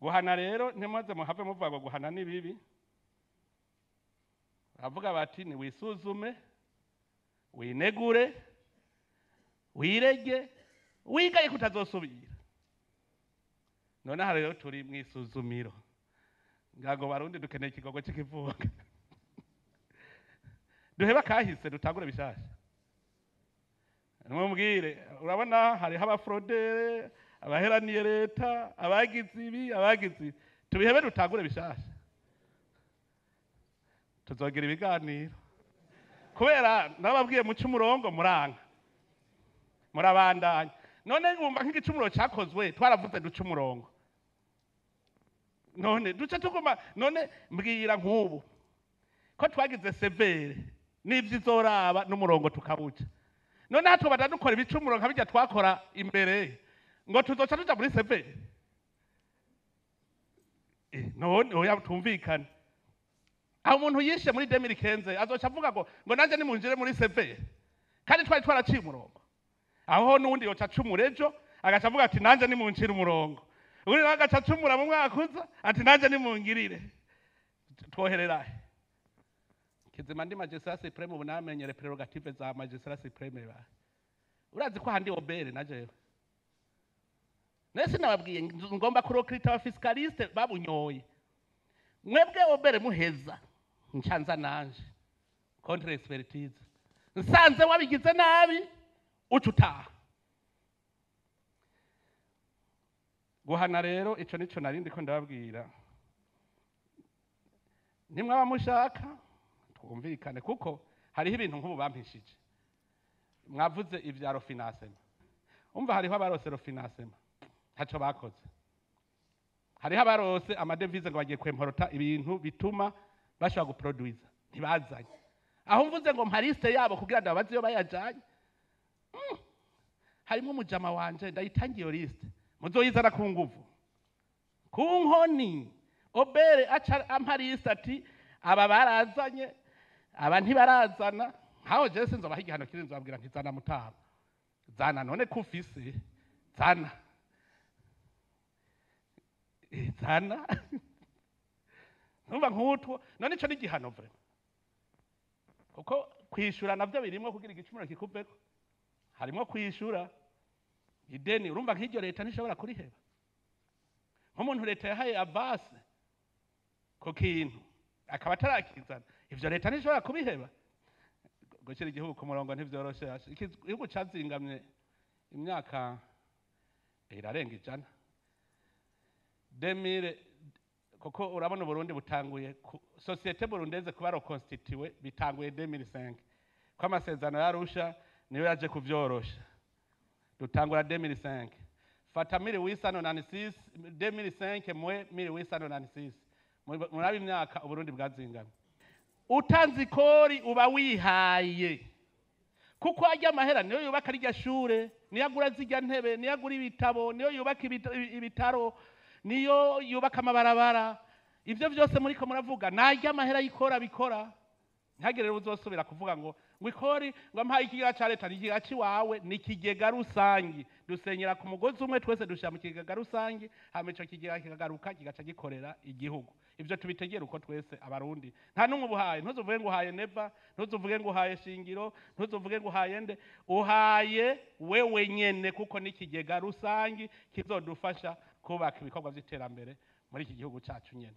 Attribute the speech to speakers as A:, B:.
A: Guhana rero, ntimuze muhave muvuga ngo guhana ni bibi. Baravuga bati: "Niwisuzume, winegure, wirege, wigaye kutazosubira." None aha rero turi mu isuzumiro. Ngira Barundi dukeneye ikigogo cy'ikivuga, duheba kahise, dutangure bishasha. Nimubwire, urabona hariho aba fraudeurs, abaheraniye leta, abagize ibi, abagize ibi. Tubihebe, dutangure bishasha. Tuzogira ibiganiro, kubera nababwiye muce umurongo, muranga, murabandanya. None wumva nk'igicumuro cyakozwe, twaravuze duce umurongo, none duce tuguma. None mbwira, nk'ubu ko twagize CVR n'ibyo izoraba n'umurongo tukawuca, none aha tuba dukora ibicumuro nka bijya twakora imbere, ngo tuzoca tuja muri CVR? None oya, tumvikane. Aho umuntu yishe muri 2015 azoca avuga ngo nanjye nimunjire muri CVR, kandi twari twaraciye umurongo. Aho n'uwundi yoca acumura ejo, agaca avuga ati: "Nanjye nimuncire umurongo." Ubundi nawe agaca acumura mu mwaka uza, ati: "Nanjye nimungirire." Twoherera he? Kizima ndi magistrat suprême, ubu namenyere prérogatives za magistrat suprême. Ba urazi ko handi OBR na jewe nese nababwiye ngomba ku recruter aba fiscalistes babunyoye. Mwebwe OBR muheza, ncanza nanje contre expertise, nsanze wabigize nabi, uca utaha. Guhana rero, ico nico narindi ko ndababwira. Nimwaba mushaka twumvikane, kuko hariho ibintu nk'ubu bampishije. Mwavuze ibya refinancement, umva, hariho abarose refinancement ntaco bakoze, hariho abarose ama devises ngo bagiye kwemporota ibintu bituma bashobora guproduiza, ntibazanye. Aho mvuze ngo mpa liste yabo kugira ndababaze iyo bayajanye. Harimo umujama wanje, ndayitangiye iyo liste, muzoyizana ku nguvu, ku nkoni. OBR aca ampa liste ati: "Aba barazanye, aba ntibarazana." Nkaho jewe sinzobaha igihano kiri, nzobabwira nti: "Zana mutama, zana. None ko ufise, zana." Zana. Ntumva nk'utwo. None ico ni igihano vraiment, kuko kwishura navyo birimwo. Kugira igicumuro kikuveko harimo kwishura ideni. Urumva nk'iryo leta ntishobora kuriheba. Nk'umuntu leta yahaye avance ku kintu akaba atarakizana, ivyo leta ntishobora kubiheba. Gushyira igihugu ku murongo ntivyoroshe. Igihugu cazingamye imyaka irarenga 100, 2000, kuko urabona Uburundi butanguye société burundaise kuba reconstituée bitanguye 2005, ko amasezerano y'Arusha niyo yaje kuvyorosha. Dutangura 2005, fata 1896, 2005 mwe 1896, murabe imyaka Uburundi bwazingamye. Utanze ikori uba wihaye, kuko ajya amahera niyo yubaka rirya shure, niyo agura zirya ntebe, niyo agura ibitabo, niyo yubaka ibitaro, niyo yubaka amabarabara. Ibyo byose muriko muravuga najya amahera y'ikora bikora. Ntihagire rero uzosubira kuvuga ngo ikori, ngo ampaye ikigega ca leta. Ni ikigega ciwawe, ni ikigega rusangi. Dusenyera ku mugozi umwe twese, dushira mu kigega rusangi, hama ico kigega kikagaruka kigaca gikorera igihugu. Ivyo tubitegere uko twese Abarundi. Nta n'umwe ubuhaye. Ntuzuvuge ngo uhaye Neva, ntuzuvuge ngo uhaye Shingiro, ntuzuvuge ngo uhaye nde. Uhaye wewe nyene, kuko ni ikigega rusangi kizodufasha kubaka ibikorwa vy'iterambere muri iki gihugu cacu nyene.